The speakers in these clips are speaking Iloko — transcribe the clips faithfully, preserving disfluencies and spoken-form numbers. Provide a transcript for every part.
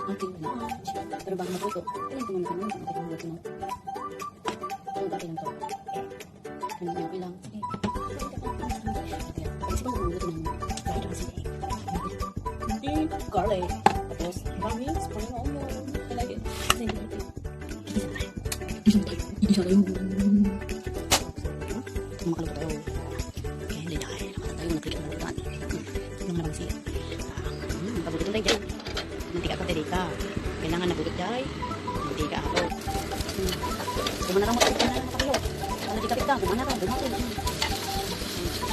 Akin na. Pero bago matuto, tingnan ko muna kung ano, tingnan ko muna. Pero okay lang to. Ano nga, okay lang. Sige. Pag-isipan ko muna ito ng kahit kasi. Hindi, garlic. Tapos, bawang, spring onion. I like it. Sige. Hindi siya tayo. Hindi siya tayo. Ito, makaluto tayo. Okay, hindi tayo. Nakatayo, nagkikita mo naman. Yung mga bangsi. Ah, hmm, paborito tayo dyan. Mantika ko, mantika. Kailangan nabutot, jay. Mantika ako. Hmm. Kumana ka, matarik ka na, matarik. Ano, di kapit ka? Kumana ka, bumato. Hmm.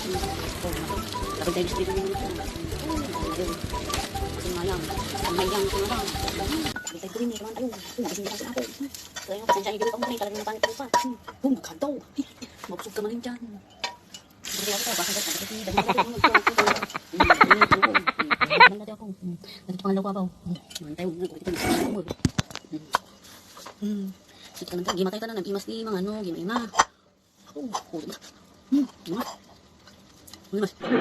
Hmm. Oh, bumato. Kapit tayo gusto dito ng mga. Hmm, ayun. Kasi mayang. Ang mayang, ito na lang. Hmm. Kapit tayo green, ito naman, ayun. Hmm, kasi hindi kasi ako. Hmm. Kaya yung pasensya, hindi ko pa, talagang pangit ko pa. Hmm. Boom, nagkanto. Mabusog ka man dyan. Dito ako, baka dito, dito, dito, dito, dito, dito. Hmm, hmm, hmm, hmm. Dito pangalaw ko ako. Hmm. Dito pangalaw ko ako. Hmm. Mantay, hmm, dito, dito, dito. Hmm. Hmm. Sige ka lang, gimatay ka na, nag-imas ni Mang ano, gima-ima. Ako, ako, diba? Hmm, diba? Ano mas? Ano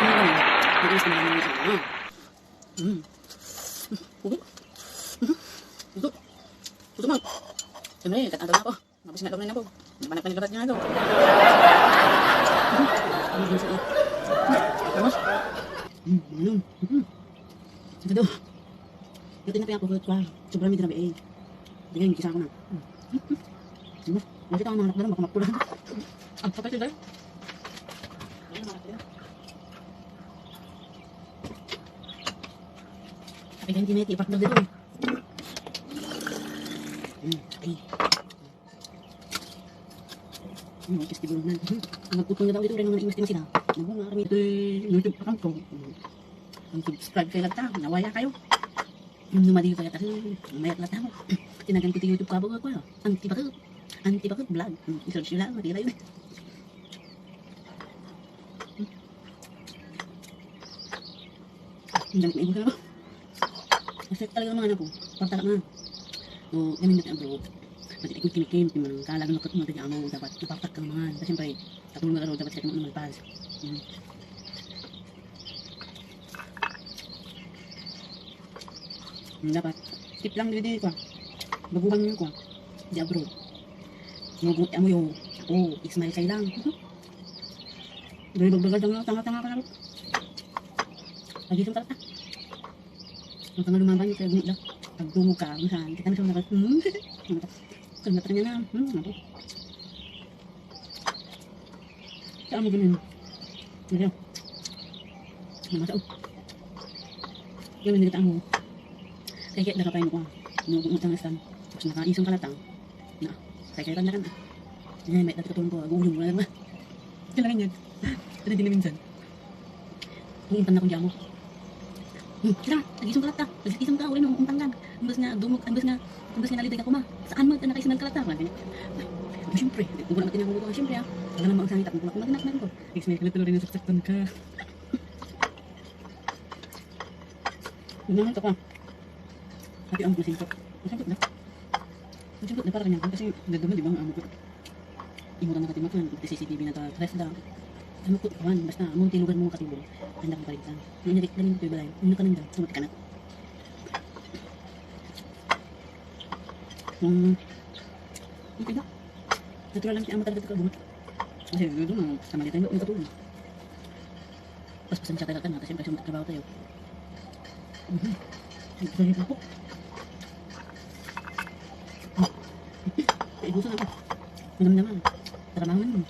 naman? Nag-imas ni Mang ano, ah. Hmm. Hmm. Ito. Ito, Mang. Siyempre, katanggal na ako. Mabis nga daw na ako. Manak na nilabas niya daw. Ano? Mm, ano? Mm. Sige daw. Yung tinapay ako, kwa. Sobrang may grabe eh. Sige, yung isa ako na. Mm. Ano? Kasi tama, anak na lang, baka mapulan. Ang sakit, sige. Ay, hindi may tipak na dito eh. Mm, ay. Hmm, festival na. Nagputol na daw ito, rin mga nainvesti na sila. Naku, nga kami ito, eh, YouTube account ko. Hmm. Ang subscribe kay Lagta, nawaya kayo. Yung lumali kaya tayo, mayat lang tayo. Tinagan ko ito YouTube kabo ko, ah. Antipakot. Antipakot vlog. Hmm, i-search nyo lang, makita yun. Ang dami ko na. Kasi talaga mga anak ko, pagtaka na. O, ganun natin ang buhok. Pati ikong kinikim, yung mga kalagang nakot mo, taga amo, dapat ipaktak ka naman. Kasi siyempre, katulong na dapat sa itong malpas. Hmm. Hmm, dapat, tip lang dito ko. Baguhan mo ko. Di abroad. Nugot amo yo. Ako, ismail kay lang. Dali bagbagal lang, tanga-tanga ka lang. Lagi sa talaga. Ang tanga lumabay, kaya gunit lang. Pagdungog ka, minsan, kita na siya nakas-, hmm? Kaya mata niya na, hmm, ano? Saan mo ganun? Ano? Ano masa, oh. Yan, hindi kita amo. Kaya kaya nakapay mo ko. Nung utang na stan. Tapos nakaisang kalatang. Na, kaya kaya tanda ka na. Ay, may dati katulong ko, aguulong mo na naman. Kailangan yan. Pero di na minsan. Uuntan na kong jamo. Hmm, kira, nag-isang ka latta. Nag-isang ka, uli nung untang kan. Imbes nga, dumog, imbes nga, imbes nga naliday ka kuma. Saan mo, nakaisang ka latta? Mga ganyan. Ay, siyempre, wala natin ang ulo ko, siyempre, ah. Wala namang sangit, ako, wala akong naganakan ko. Next, may kalatuloy na saksakan ka. Ano naman ka pa? Pati ang masingkot. Masingkot na. Masingkot na para kanya. Kasi nagdama, di ba, ang amo ko. Imutan na katimakan, pagka C C T V na ta, ref da. Ano ko, kuwan, basta, amo ti lugar mo makatulog. Handa kang palitan. Yung nagkikita mo ko yung balay, ano ka nanda, sumati ka na. Hmm. Okay na. Natural lang siya, ang matagal ka gumot. Kasi, yun, yun, basta malitan, yung katulog. Mas pasensya tayo, kasi siyempre, siyempre, trabaho tayo. Mhm. Gusto niyo po? Ay, gusto na ako. Madam naman. Tara, mangan mo.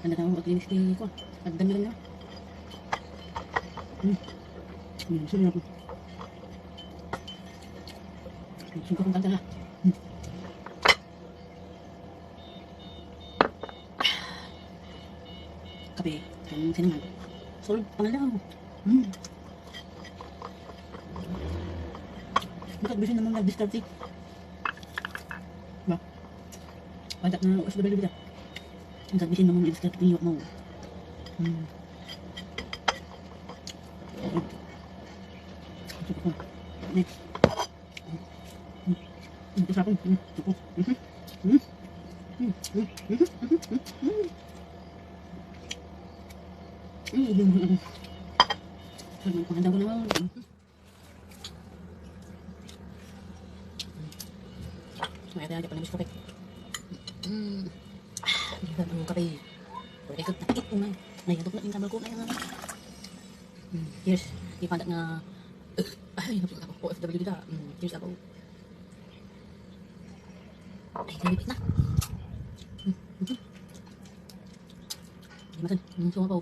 Ano tawag, maglinis kay ko. Pagdamihan na. Hmm. Hmm, gusto niyo ako. Gusto ko kung kanta na. Hmm. Kape, kayong sinangan. Solve, pangalaw. Hmm. Ang kabisin naman nag-discard eh. Ba? Padak na O F W kita. Ang kabisin naman nag-discard eh, mo. Hmm. Next. Ito sa akin. Mm, ito po. Mhm. Mm, mm, mm, mm, mm, mm. Mm, mm, mm, mm. Sabi ko, handa ko na, oh. Mayat-mayat, di pa nabis kape. Mm. Ah, di ba ang kape? Pwede ko, nakit ko na. Mayat na yung kamay ko, kaya nga. Mm. Cheers. Di pa nga, ay, napulot ako. O F W dita. Mm. Cheers ako. Ay, nalipit na. Mm. Mm. Di masan. Mm, sumapaw.